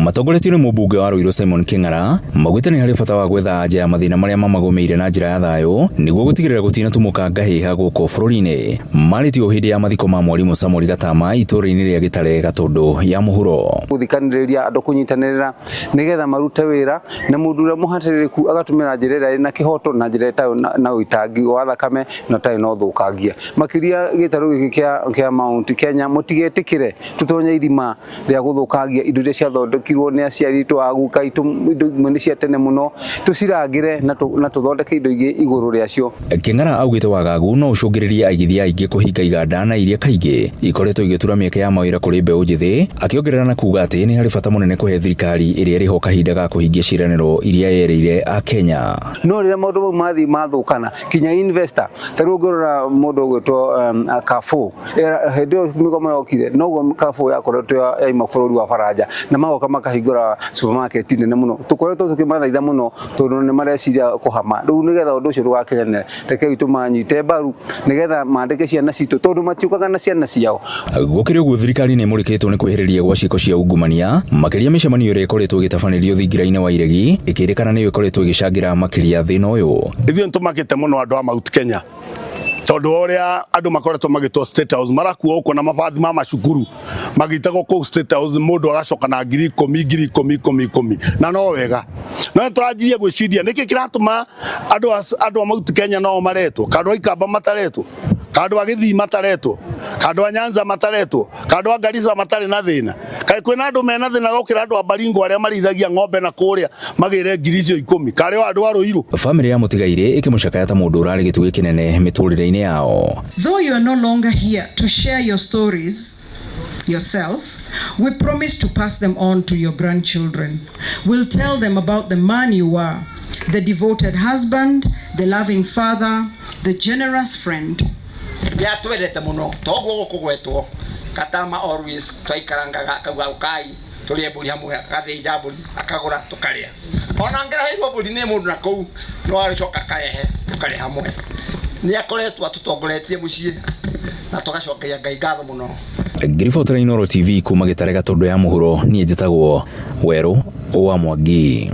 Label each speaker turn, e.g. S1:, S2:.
S1: Matongoretio nĩ mũmbunge wa Ruiru Simon Kĩng'ara, maugĩte nĩ harĩ bata wa gwetha anja ya mathĩna marĩa mamagũmĩire na njĩra ya thayũ nĩguo gũtigĩrĩra gũtinatumũka ngahĩha gũkũ bũrũri-inĩ. Marĩtie ũũ hĩndĩ ya mathiko ma mwarimũ Samuel Gatama itũũra-inĩ rĩa Gĩtare Gatũndũ ya Mũhuro.
S2: Gũthikanĩrĩria andũ kũnyitanĩrĩra nĩgetha marute wĩra na mũndũ ũrĩa mũhatĩrĩrĩku agatũmĩra njĩra ĩrĩa ĩna kĩhoto na njĩra ĩtarĩ na ũitangi wa thakame na ũtarĩ na ũthũkangia. Makĩria gĩtarũ gĩkĩ kĩa Mount Kenya, mũtigetĩkĩre tũtonye irima rĩa gũthũkangia indo iria ciathondekirwo nĩ aciari aitũ, aguka aitũ, indo imwe nĩ cia tene mũno, tũcirangĩre na tũthondeke indo ingĩ igũrũ rĩacio.
S1: Kĩng'ara augĩte wagagu no ũcũngĩrĩrie aigithia aingĩ kũhinga iganda na iria kaingĩ ikoretwo igĩtura mĩeke ya mawĩra kũrĩ mbeũ njĩthĩ, akĩongerera na kuga atĩ nĩ harĩ bata mũnene kũhe thirikari ĩrĩa ĩrĩ ho kahinda ga kũhingia ciĩranĩro iria yerĩire Akenya.
S2: No rĩrĩa maũndũ mau mathiĩ mathũkana, kinya investor, ta rĩu ũngĩrora mũndũ ũgwĩtwo Carrefour, hĩndĩ ĩyo mĩgomo yokire, noguo Carrefour yakoretwo yaima bũrũri wa Faranja, na magoka makahingũra supermarket nene mũno. Tũkoretwo tũkĩmathaitha mũno tondũ nĩ mareciria kũhama. Rĩu nĩgetha ũndũ ũcio ndũgakinyanĩre, rekei tũmanyite mbaru nĩgetha mandĩke ciana citũ tondũ matiũkaga na ciana ciao.
S1: Gũkĩrĩ ũguo, thirikari nĩ ĩmũrĩkĩtwo nĩ kwĩhĩrĩria gwa ciĩko cia ungumania, makĩria mĩcemanio ĩrĩa ĩkoretwo ĩgĩtabanĩrio thingira-inĩ wa iregi ĩkĩrĩkana nĩyo ĩkoretwo ĩgĩcangĩra makĩria thĩna ũyũ.
S3: Ithuĩ nĩtũmakĩte mũno andũ a Mount Kenya tondũ wa ũrĩa andũ makoretwo magĩtwo State House, marakuo gũkũ na mabathi ma macukuru magĩitagwo kũu State House, mũndũ agacoka na 10,000, 10,000, 10,000, 10,000, na no wega no nĩtũranjirie gwĩciria nĩkĩ kĩratũma andũ a Mount Kenya no maretwo, ka andũ a Ikamba mataretwo, ka andũ a Gĩthii mataretwo, ka andũ a Nyanza mataretwo, ka andũ a Garissa matarĩ na thĩna. Kaĩ kwĩna andũ mena thĩna gũkĩra andũ a Baringo arĩa marĩithagia ng'ombe na kũrĩa magĩre 10,000, karĩ o andũ a Ruiru?
S1: Bamĩrĩ ya mũtigairĩ ĩkĩmũcakaya ta mũndũ ũrarĩ gĩtugĩ kĩnene mĩtũrĩre-inĩ yao.
S4: Though you are no longer here to share your stories yourself, we promise to pass them on to your grandchildren. We'll tell them about the man you were, the devoted husband, the loving father, the generous friend.
S5: Nĩ atwendete mũno toguo gũkũgwetwo Katama, always twaikarangaga akauga ũkai tũrĩe mbũri hamwe, agathĩnja mbũri akagũra tũkarĩa. Ona ngĩraheirwo mbũri nĩ mũndũ na kũu no agĩcoka akarehe tũkarĩa hamwe. Nĩ akoretwo atũtongoretie mũciĩ na tũgacokeria Ngai ngatho mũno.
S1: Ngĩribotera Inooro TV kuma Gĩtare Gatũndũ ya Mũhuro, niĩ njĩtagwo Werũ wa Mwangi.